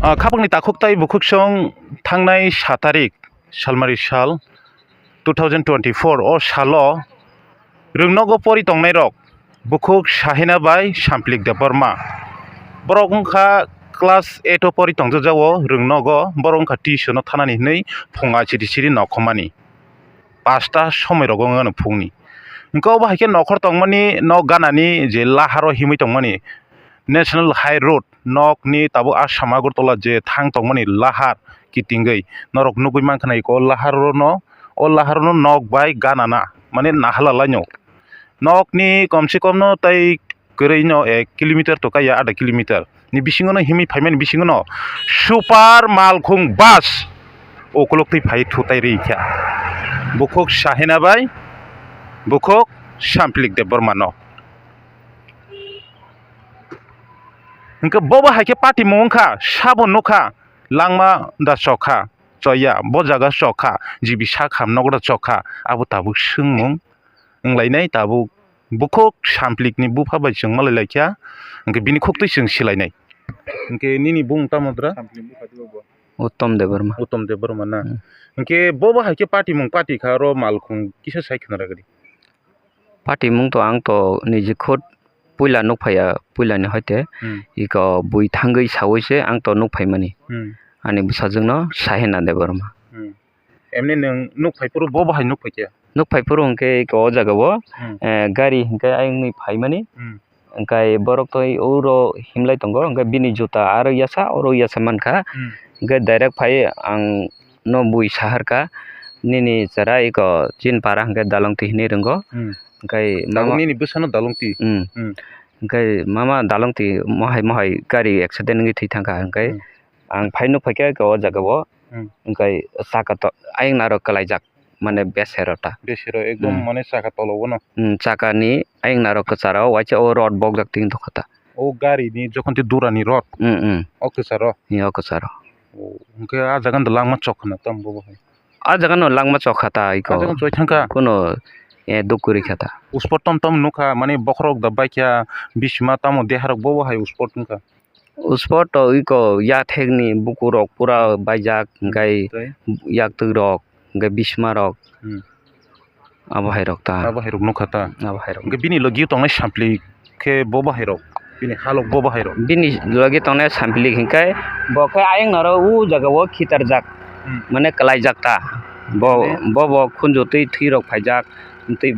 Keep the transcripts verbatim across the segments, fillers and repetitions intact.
Ah, khapangni takhuk tai bukhuk song thangnai sa tarik Salmari sal two thousand twenty-four o salo rwngnogo pori tongnairok bukhuk Sahina bai Samplik Debbarma. Borok wngkha class eight o pori tongjak jao rwngnogo, borok wngkha tuition o thanani hinwi phunga chiri chiri nokhomani. Pasta somoi rogo wngmano phungni. Hwnkhe obo hai khe nokhor tongmani, nok ganani je laharo himwi tongmani National High Road, nokni tabuk Assam Agartala je thang tongmani lahar kitingwi norok nugwi mankha na iko lahar no, o lahar no nok bai ganana mane nahala laino. Nokni komse komno tei kwrwi no ek kilometer to kaiya, adha kilometer ni bisingo no himwi phaimani bisingo no super malkhung bus ukuluk twi phai thutai rwi kha. Bukhuk Sahina bai bukhuk Samplik Debbarma no. Hwnkhe bobo hai khe patimung wngkha, sabo nukha langma da chokha, choya bo jaga chokha, jibi sak ham nogo da chokha, abo tabuk swngmung wnglainai tabuk. Bukhuk Samplikni bupha bai chwng malai laikha, hwnkhe bini khuktwi chwng silainai. Hwnkhe nini bumung tamo dra? Uttom Debbarma. Uttom Debbarma na? Hmm. Hwnkhe bobo hai khe patimung pati kha, oro malkhung kisa sai khna rwgwdi. Patimung to ang to niji khud puila nukphaiya, puilani hoite Hmm. iko bui thangwi sawi se ang to nukphaimani. Hmm. Ani bwsajwkno Sahina Debbarma. Hmm. Emni nwng nukphai phuru bobo hai nukphai khe? Nukphai phuru hwnkhe iko o jaga o, Hmm. eh, gari hwnkhe ayang nwi phaimani. Hmm. Hwnkhe borok twi uro himlai tongo, hwnkhe bini juta aro yasa, oro yasa mankha. Hmm. Hwnkhe direct phai ang no bui saharkha, "Nini chwrai iko Chinpara hwnkhe Dalongti hinwi rwngo." Hmm. Hwnkhe Tabuk mama nini bwsano Dalongti? Hmm. Hmm. Hwnkhe mama Dalongti mohai mohai gari accident wngwi thwi thangkha, hwnkhe Hmm. ang phai nukphaikha iko o jaga o, Hmm. hwnkhe saka to ayang naro kwlaijak. Mane besero ta. Besero ekdom Hmm. mane chaka tolo bono. Hmm, chakani ayang naro kwcharo waisa o rod bokjak tin tongkha ta. O gari ni jokhon tei dura ni rod. Hmm, hmm. O kwcharo. Ni o kwcharo. O, hwnkhe ah jaga no langma chok khna tam bobo hai. Ah jaga no langma chok kha ta iko. Ah jaga choi thangkha. Kuno, eh, duk kwrwi kha ta. Uspot tom tom nukha mane bokhorok da baikha bisima tamo deharok bobo hai uspot wngkha. Uspot to iko yathekni bukurok pura baijak, hwnkhe Tei? Yaktwirok, hwnkhe bismarok. Hmm. Abo hairok ta. Abo hairok nukha ta. Abo hairok. Hwnkhe bini logi tongnai Samplik khe bobo hairok. Bini halok bobo hairok. Bini logi tongnai Samplik hwnkhe bo khe ayang naro u jaga o khitarjak. Hmm. Mane kwlaijak ta. Bo, Mane? Bobo khunju twi thwirok phaijak. Tei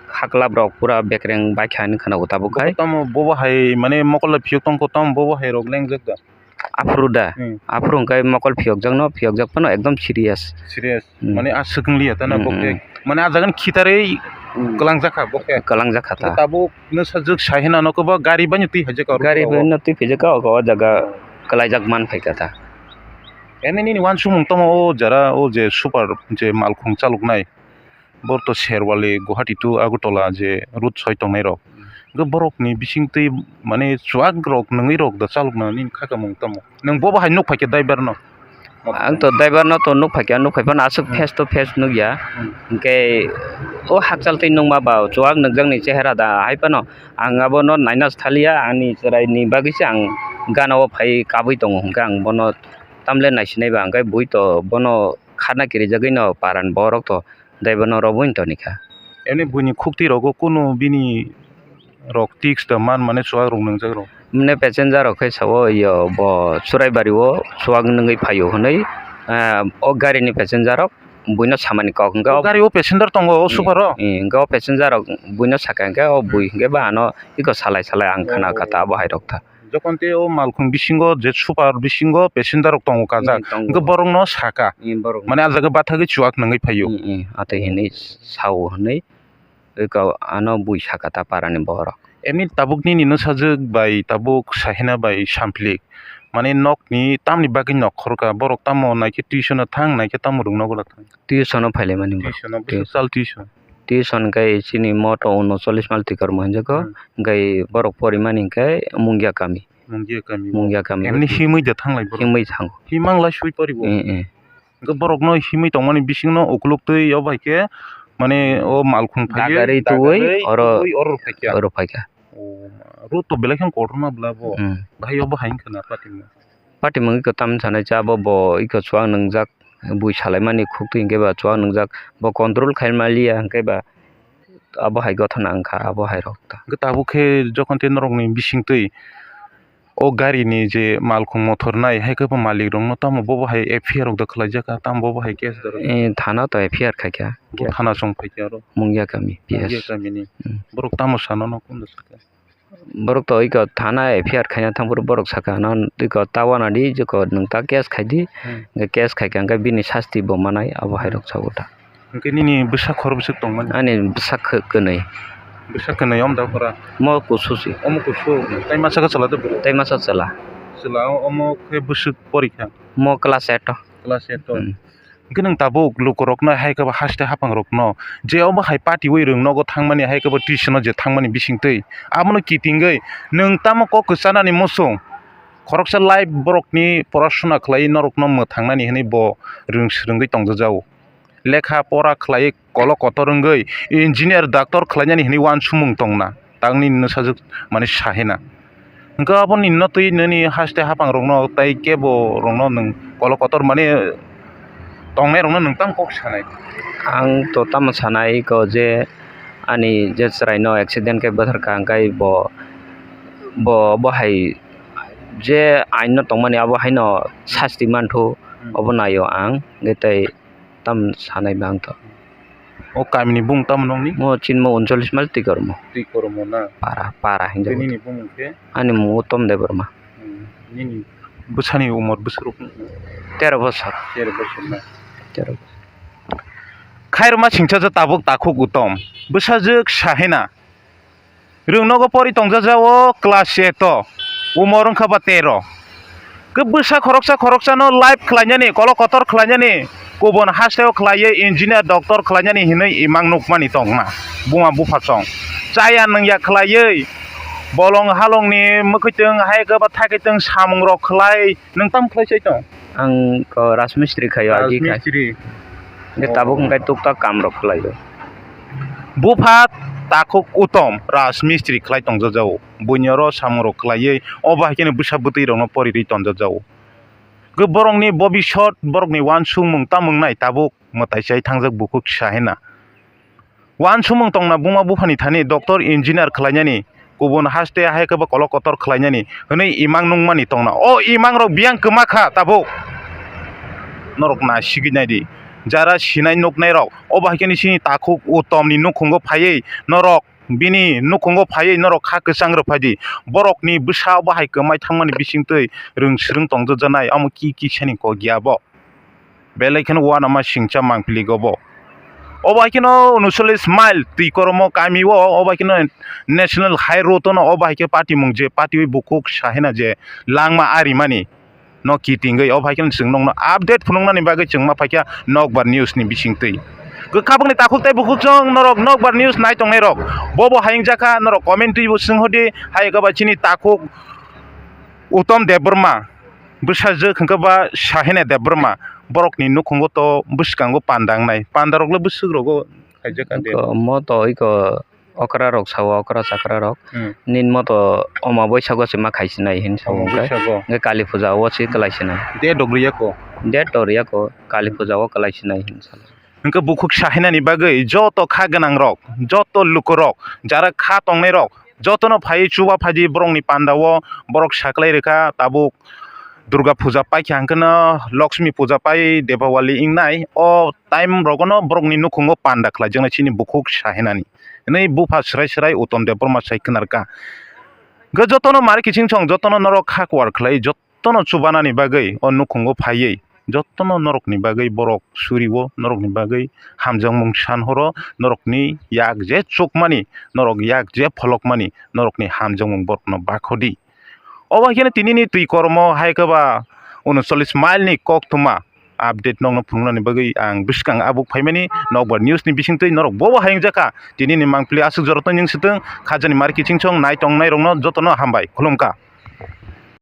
khaklap rok pura bekreng baikha hinwi khwnago tabuk khai. Tamo bobo hai mane mokol phiyok tongkho tamo bobo hai rok lengjak da? Aphuru da? Hmm. Aphuru hwnkhe mokol phiyokjakno, phiyokjak phano ekdom serious. Serious. Hmm. Mane aswk wngliya tano Hmm, bokhe. Hmm. Mane ah jaga ni khitarwi Hmm. kwlangjak kha bokhe. Kwlangjak kha ta. Tabuk no sajwk Sahina no kwbangma gari bai no twi phaijak kha oro. Gari bai no twi phaijak kha o jaga kwlaijak man phaikha ta. Ene nini wansukmung tamo o jara o je super je malkhung chaloknai? Boro to Serwali, Guwahati to Agartala je route soi tongnai rok. Hwnkhe borok ni bising twi mane chuak rok nwngwi rok da chalok nani kha kamung tamo. Nwng bobo hai nuk phaikhe driver no? Ang to driver no to nuk phaikhe, nuk phaiphano aswk Hmm. face to face nukya. Hmm. Hwnkhe o hakchal twi nukma ba chuak nukjakni chehera da hai phano ang abono naina thaliya, ani chwraini bagwi se ang gana o phai kabui tongo. Hwnkhe ang bono tamle naisinai ba, hwnkhe bui to bono kharna kirijagwi no paran borok to. Driver no rw buini toni kha. Emni buini khukti rogo kunu bini rok tiks da man mane chuak rok nwngjak rok. Mane passenger rok khe sao yo bo Churaibari o chuak nwngwi phaio hwnwi, ah, o gari ni passenger rok buino samani kok hwnkhe O o gari o passenger tongo o Hmm, super o? Hmm, hwnkhe o passenger rok buino sakha hwnkhe o bui Hmm. hwnkhe ba ano iko salai salai ang khna Oh. kha ta abo hai rok ta. Jokhon tei o malkhung bisingo je super bisingo passenger rok tongo kajak. Hmm, tongo. Hwnkhe borok no saka. Hmm, borok no. Mane ah jaga bathagwi chuak nangwi phaio. Hmm, hmm, atwi hinwi sao hinwi. Oi kau ano bui saka ta para ni borok. Emni tabuk nini no sajwk bai tabuk Sahina bai Samplik. Mane nok ni tamni bagwi nok khorka borok tamo naikhe tuition no thang naikhe tamo rwng nogo da thang. Tuition no phailai mani borok. Tuition no bwswk chal tuition. Tuition khe chini moto unocholish mal tikar mo hinjago, Hmm. hwnkhe borok porimani hwnkhe Mungia kami. Mungia kami. Mungia kami. Emni himwi da thanglai borok? Himwi thango. Himang lai sui poribo? Eh, eh. Hwnkhe borokno himwi tongmani bisingno ukuluk twi o bai khe mane o malkhung phaiwi Dagarwi tuwi dagarwi oro, tuwi oro phaikha. Oro phaikha. O, road to belai kheno kotorma bwla bo. Hmm. Bahai obo hai wngkha na patimung. Patimung iko tamni sanai cha abo bo iko chuwak nwngjak, bui salaimani khuktwi hinkhe ba chuwak nwngjak, bo control khai maliya hinkhe ba abo hai gothana wngkha, abo hai rok ta. Hwnkhe tabuk khe jokhon tei norokni bisingtwi o garini je malkhung mothor nai hai khe bo malik rokno tamo bobo hai F I R rok da khlaijak kha, tamo bobo hai case da rok? Eh, thana to F I R khai kha. Bo thana chong phai khe aro? Mungia kami, P S. Mungia kamini. Hmm. Borok tamo sano no kunda sakha? Borok to iko thana F I R khaina thang phuru borok sakha, no iko ta wana di, jeko nwng ta case khai di, hmm, hwnkhe case khai kha, hwnkhe bini sasti bo manai, abo hai rok sago ta. Hwnkhe nini bwsa khorok bwswk tongmani? Ani bwsa kh-, kwnwi. Bwsa kwnwi om da pura? Mo kusu si. Omo kusu, tai masa khe chwla de bwrwi? Tai masa chwla. Chwla o-, omo khe bwswk porikha? Mo class eight o. Class eight o. Hmm. Hwnkhe nwng tabuk lukurokno hai khe bo haste haphangrokno je omo hai patiwi rwng nogo thangmani hai khe bo tuition-o je thangmani bisingtwi abono kitingwi nwng tamo kok kwchanani muchung khoroksa life borokni porasona khlaiwi norokno mwthangnani hwnwi bo rwng swrwngwi tongjajago. Lekha pora khlaiwi kolok kotor wngwi engineer, doctor khlainani hwnwi uansukmung tongna. Tangni nwsajwk mani sahina. Hwnkhe aboni notwi nini haste haphangrokno tei kebo rokno nwng kolok kotor mani tongnairokno nwng tamo kok sanai? Ang to tamo sanai kho je ani je chwraino accident khe bwtharkha, hwnkhe bo, bo, bo hai je aino tongmani abo haino sasti manthu, hmm, obo naio ang, hwnkhe tei tam sanai bang to. O kamini bung tamo nongni? Mo chinmo uncholish mile twi kormo. Twi kormo na? Para, para hinjak. Tei nini bung khe? Ani mung Uttom Debbarma. Hmm, nini bwsani umor bwswk rok? Tero bosor. Tero bosor na? Tero bosor. Khairokma singcha ja tabuk takhuk Uttom. Bwsajwk sahina. Rwng nogo pori tongjajago class eight o, umor wngkha ba tero. Khe bwsa khoroksa khoroksano life khlainani, kolok kotor khlainani, kubun hasteo khlaiwi engineer, doctor khlainani hinwi imang nukmani tongna buma buphasong. Chaya nungya khlaiwi bolong halongni mwkhwitwng hai khe ba thaikitwng samungrok khlai. Nwng tamo khlai chai tong? Ang ko rajmistri khaio, agi khai. Rajmistri. Hwnkhe tabuk hwnkhe tuktak kamrok khlaio. Bupha takhuk Uttom rajmistri khlai tongjajago. Buini oro samungrok khlaiwi obo hai kheno bwsa bwtwi rokno porirwi tonjajago. Hwnkhe borokni bobisot, borokni uansukmung tamo wngnai tabuk mwtai chai thangjak bukhuk kisa hena. Uansukmung tongna buma buphani thani doctor, engineer khlainani, kubun haste hai khe bo kolok kotor khlainani hwnwi imang nukmani tongna. O imangrok biyang kwma kha tabuk. Norok na sigwi naidi. Jara sinai nuknairok, obo hai khe ni sini takhuk Uttomni nukhungo phaiwi norok, bini nukhungo phaiwi norok kha kwchang rwphaidi. Borokni bwsa obo hai kwmai thangmani bisingtwi rwng swrwng tongjajanai, omo ki kisani kok ya bo. Belai kheno uanama singcha mangpili go bo. Obo hai kheno unuchollish mile twi koromo kami o, obo hai kheno national high road ono, obo hai khe patimung je patiwi bukhuk sahina je langma arimani no kitingwi, obo hai kheno chwng nokno update phunuknani bagwi chwng ma phaikha Nokbar News ni bisingtwi. Kwkhabangni takhuk tei bukhuk chwng norok Nokbar News nai tongnairok bobo hayung jakha norok comment twibo swng hodi, hai khe ba chini takhuk Uttom Debbarma. Bwsajwk hwnkhe ba Sahina Debbarma, borokni nukhungo to bwskango panda wngnai, pandarokle bwswk rogo khaijak kha de. Iko mo to iko okra rok sao, okra chakra rok. Hmm. Nini mo to oma boisago se ma khaisinai hin sao. Oma hwnkhe. Boisago. Hwnkhe Kali puja o se kwlaisinai. Date rok riyako? Date to riyako, Kali puja o kwlaisinai hin sao. Hwnkhe bukhuk sahinani bagwi joto kha gwnangrok, joto lukurok, jara kha tongnairok, jotono phaiwi chuba phaidi borokni pandao borok saklai rwkha tabuk Durga puja paikha hwnkhe no Lakshmi puja pai Depawali wngnai, o time rogono borokni nukhungo panda khlaijaknai chini bukhuk sahinani hwnwi bupha swrai swrai Uttom Debbarma sai khwnarwkha. Hwnkhe jotono mari kiching song jotono norok kha kuar khlai jot-, jotono chubanani bagwi o nukhungo phaiwi jotono norokni bagwi borok suriwo, norokni bagwi hamjakmung san horo, norokni yak je chukmani, norok yak je pholokmani, norokni hamjakmung borokno bakhodi. Obo hai kheno tinini twi kormo hai khe ba unuchollish mile ni koktwma update nokno phunuknani bagwi ang bwskang abuk phaimani Nokbar News ni bisingtwi norok bobo hayung jakha tinini mangpili aswk jorotno ning swtwng khajani mari kiching song nai tongnairokno jotono hambai khulumkha.